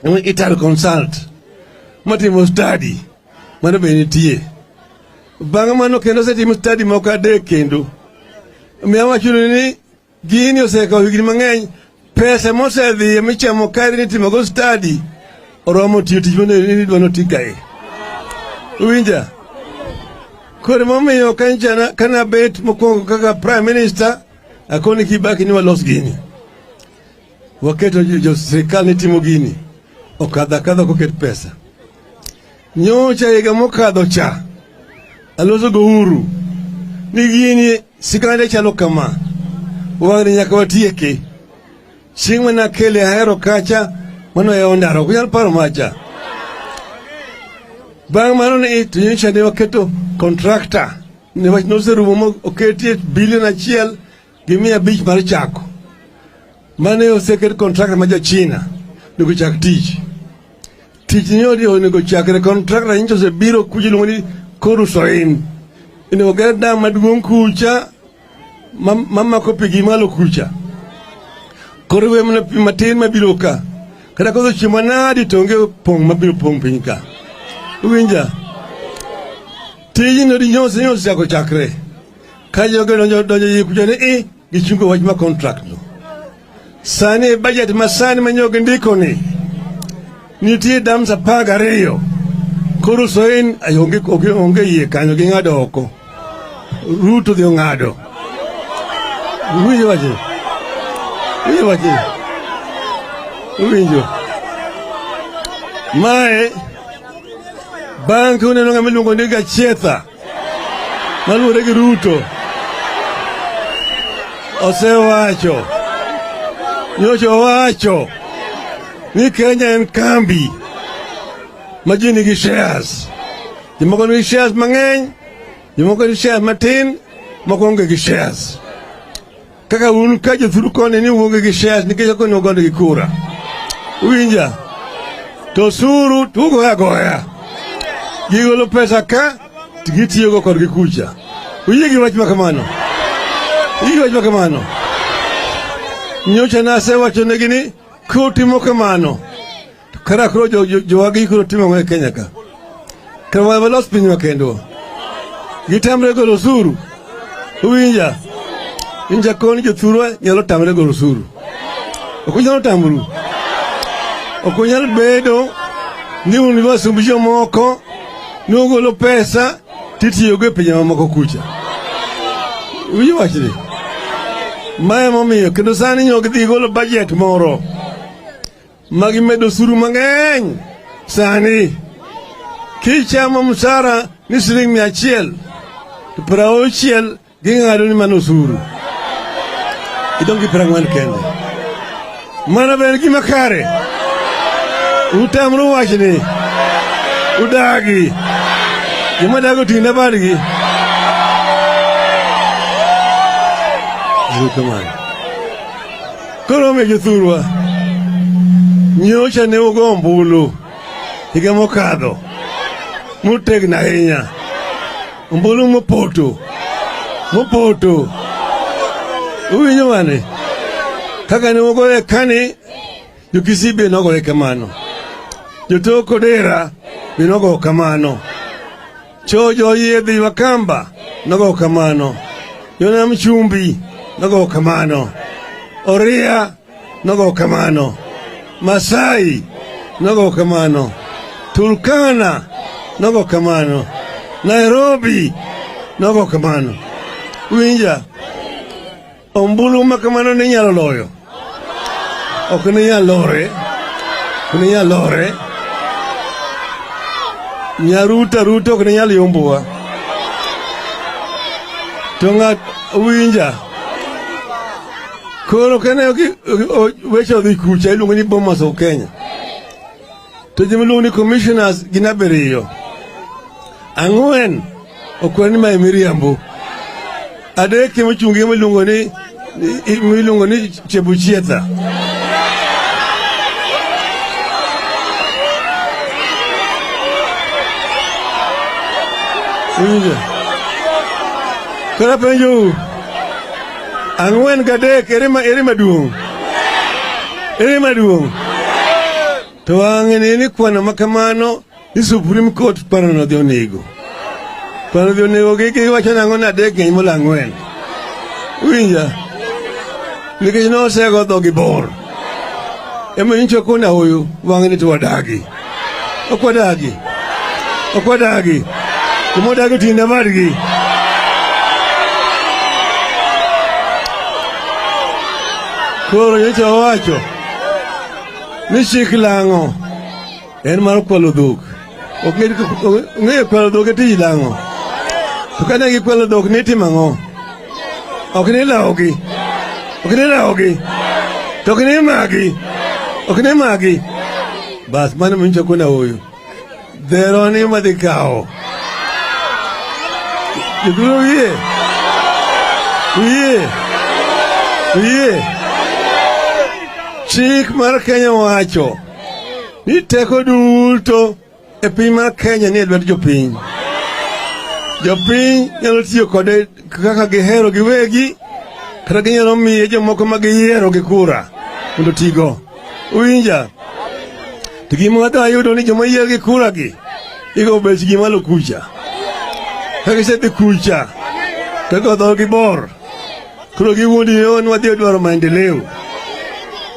Ital Consult matimo study mano be nitie. Bang' mano kendo osetimo study moko 3 kendo. Omiyo awacho ni gini osekawo higni mang'eny, pesa mosedhiye michamo kae ni timogo study oromo tiyo tich mane idwa noti kae. Uwinja? Koro momiyo kanjana kana bet mokwongo kaka Prime Minister akoni Kibaki ni walos gini. Waketo jo sirikal ni timo gini. Okadho akadha koket pesa. Nyocha higa mokadho cha aloso go Uhuru ni gini sikande chalo kama. Wang'ni nyaka watieke. Chieng' mane akele Ahero kacha mano e ondara ok unyal paro macha. Bang' mano ni to nyocha ne waketo contractor ne wach noserumo ma oketie bilion 1.5 mar chako. Mane oseket contractor ma ja China onego chak tich. Tich ni onego chakre contractor nyocha osebiro kucha iluongo ni Korusoin. Onego ger dam maduong' kucha mamako pi gi malo kucha. Koro we mana pi matin mabiro ka. Kata koth ochwe manadi to onge pong' mabiro pong' piny ka. Uwinja? Tijno di nyosa chako chakre. Ka jogo donjo iye kucha ni i gichungo wach ma contract no. Sani e budget ma sani ma nyogi ndiko ni nitie dams 12. Koro Soin onge yie kanyo ging'ado oko. Ruto dhi ong'ado. Uwinjo wachni? Uwinjo wachni? Uwinjo? Mae bang' uneno ng'ama iluongo ni Gachietha maluwore gi Ruto osewacho nyocha owacho ni Kenya en kambi ma ji nigi shares. Jomoko nigi shares mang'eny, jomoko nigi shares matin, moko onge gi shares. Kaka un ka jothuru koni ni uonge gi shares nikech ok onego gondgi kura. Uwinja? To osuru to ugoyo agoya. Gigolo pesa ka to gitiyogo kodgi kucha. Uyie gi wach ma kamano? Uyie gi wach ma kamano? Nyocha nasewachonegi ni kutimo kamano to kara koro jowagi koro timo ang'o e Kenya ka? Kara walos pinywa kendwa. Gitamre golo osuru. Uwinja? Inja koni jothurwa nyalo tamre golo osuru. Ok unyalo tamru. Ok unyal bedo ni un wasumb jomoko ni ugolo pesa titiyogo e pinje mamoko kucha. Uwinjo wachni? Ma emomiyo kendo sani nyo gidhi golo budget moro ma gimedo osuru mang'eny sani. Kichamo msara ni siling 100 to 60 ging'ado ni mano osuru. Idong' gi 40 kende. Mano be en gima kare? Utamru wachni. Udagi. Joma dago oting'na badgi. Erokamano. Koro omiyo jothurwa, nyocha ne ugo ombulu higa mokadho motegno ahinya. Ombulu mopoto. Mopoto. Uwinjo mane? Kaka ne ugoye kani, jo-Kisii be nogoye kamano. Jotok Odera be nogoyo kamano. Chojo Yiedhi Wakamba nogoyo kamano. Jonam Chumbi nogoyo kamano. Oria nogoyo kamano. Masai nogoyo kamano. Turkana nogoyo kamano. Nairobi nogoyo kamano. Winja, ombulu ma kamano ne nyalo loyo. Ok ne nyal lore. Ok ne nyal lore. Nyaruta Ruto ok ne nyal yombowa. To ng'at winja. Koro kane weche odhi kucha iluongo ni Bomas of Kenya. To joma iluongo ni commissioners gin 7. 4 okwer ni mae miriambo. 3 ema ochung' gi miluongo ni Chebuchietha. Winjo? Koro apenjou, 4 gi 3 ere maduong'? Ere maduong'? To wang'e ni kwano makamano ni Supreme Court kwano no dhi onego. Kwano dhi onego gi giwacho nang'o ni 3 ng'eny moloyo 4. Winja? Nikech nosego dhogi bor. Ema nyicho kona huyu wang'e ni to wadagi. Ok wadagi. Ok wadagi. Kumodagi tinda margi. Koro nyocha wacho ni chik lang'o en mar kwalo dhok. Ok ng'eyo kwalo dhok e tij lang'o. To kane gikwalo dhok ni itimo ang'o? Ok ni lawogi. Ok ni lawogi. To ok ni magi. Ok ni magi. Bas mano mincho kona huyu. Dhero ni madhi kawo. Jodhuro uyie. Uyie. Uyie. Chik mar Kenya wacho ni teko duto e piny mar Kenya ni e lwet jopiny. Jopiny nyalo tiyo kode kaka gihero giwegi, kata ginyalo miye jomoko ma giyiero gi kura mondo otigo. Uwinja? To gima wadwa yudo ni joma oyier gi kura gi igo bechgi malo kucha. Ka gisedhi kucha to igo dhogi bor. Koro giwuondi ni wan wadhi dwaro maendeleo.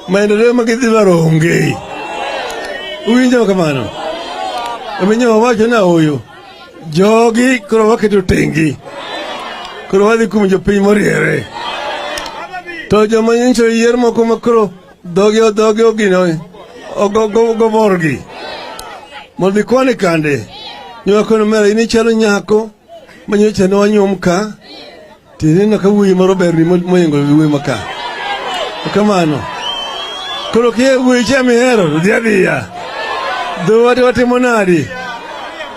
Maendeleo ma gidhi dwaro onge. Uwinjo kamano? Omiyo wawacho ni ooyo. Jogi koro waketo tenge. Koro wadhi kuom jopiny moriere. To joma nyocha oyier moko ma koro dhogi ogino ogoborgi. Mondo ikwane kande. Nyocha mera in ichalo nyako ma nyocha ne wanyuom ka. Tineno ka wuoyi moro ber ni moingo wuoyi ma ka. Kamano. Koro ki wuoyi cha mihero to dhi adhiya. Dhowa to watimo nadi?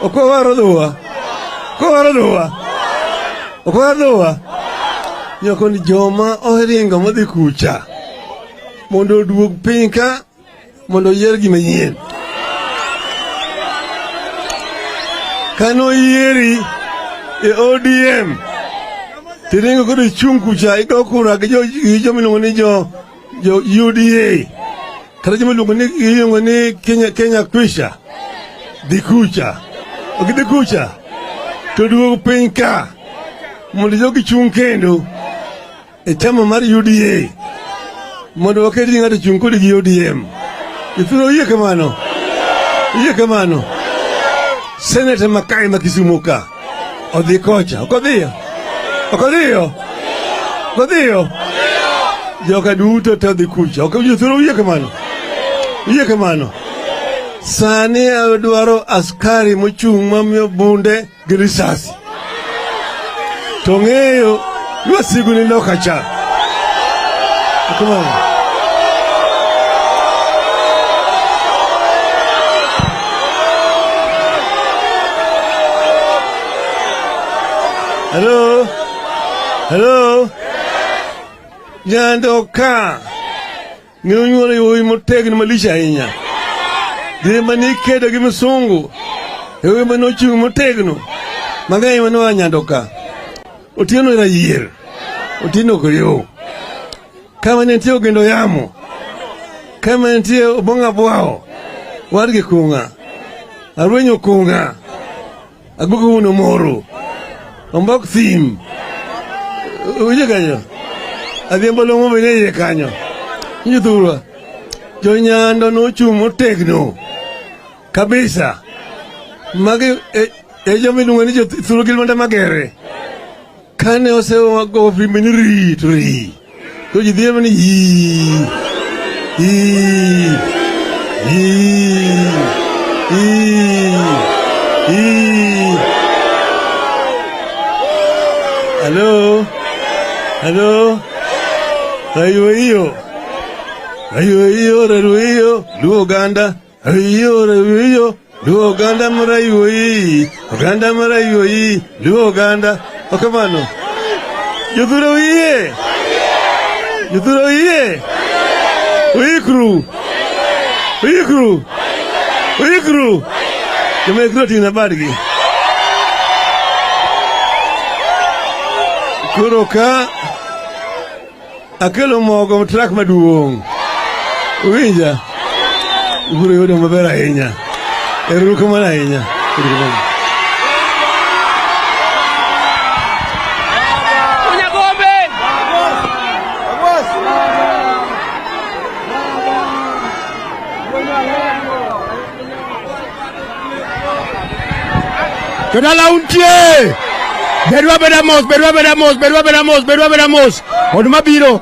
Ok wawaro dhowa. Ok wawaro dhowa. Ok wawaro dhowa. Nyako ni joma oringo modhi kucha mondo oduog piny ka mondo oyier gima nyien. Kane oyieri e ODM tiringo kod ichung' kucha igo kura gi joma iluongo ni jo UDA kata joma iluongo ni Kenya Kwisha dhi kucha. Ok dhi kucha to duog piny ka mondo jogi chung' kendo e chama mar UDA mondo waket ni ng'ato chung' kodi gi ODM. Ithuro oyie kamano? Oyie kamano? Seneta makae ma Kisumu ka odhi kocha, ok odhiyo? Ok odhiyo? Ok odhiyo? Joka duto te odhi kucha. Ok jothuro oyie kamano? Oyie kamano? Sani adwaro askari mochung' mamiyo bunde gi risasi. To ng'eyo ni wasigu ni loka cha. Kamano. Hello? Hello? Nyando ka ne onyuolo yowuoyi motegno malich ahinya. Dine mane ikedo gi msungu, yowuoyi mane ochung' motegno, mang'eny mane oa Nyando ka. Otieno rayier, Otieno ok riw. Kama ne nitie Ogendo Yamo, kama nitie Obong'o Abwawo, wargi Kunga, Arwenyo Kunga, Agogo wuon Omoro, Ombok Thim. Winjo kanyo? Adhiambo Long'o be ne iye kanyo. Jothurwa, jo-Nyando nochung' motegno kabisa. Magi e joma iluongo ni jothurwa gi Lwanda Magere. Kane osego firimbi ni ri to ri. To ji dhi ni yi. Yi. Yi. Yi. Yi. Hello? Hello? Rayueyo. Rayueyo, rayueyo, Luo oganda. Rayueyo, rayueyo, Luo oganda marayuoyi. Oganda marayuoyi, Luo oganda. Okamano. Jothuro uyie. Jothuro uyie. Uikru. Uikru. Uikru. Joma ikru oting'o badgi. Koro ka akelo mogo truck maduong'. Uwinja? Ibiro yudo maber ahinya. Erokamano ahinya. Erokamano. Jodala untie! Bedwa beda mos, bedwa beda mos, bedwa beda mos, bedwa beda mos. Od mabiro.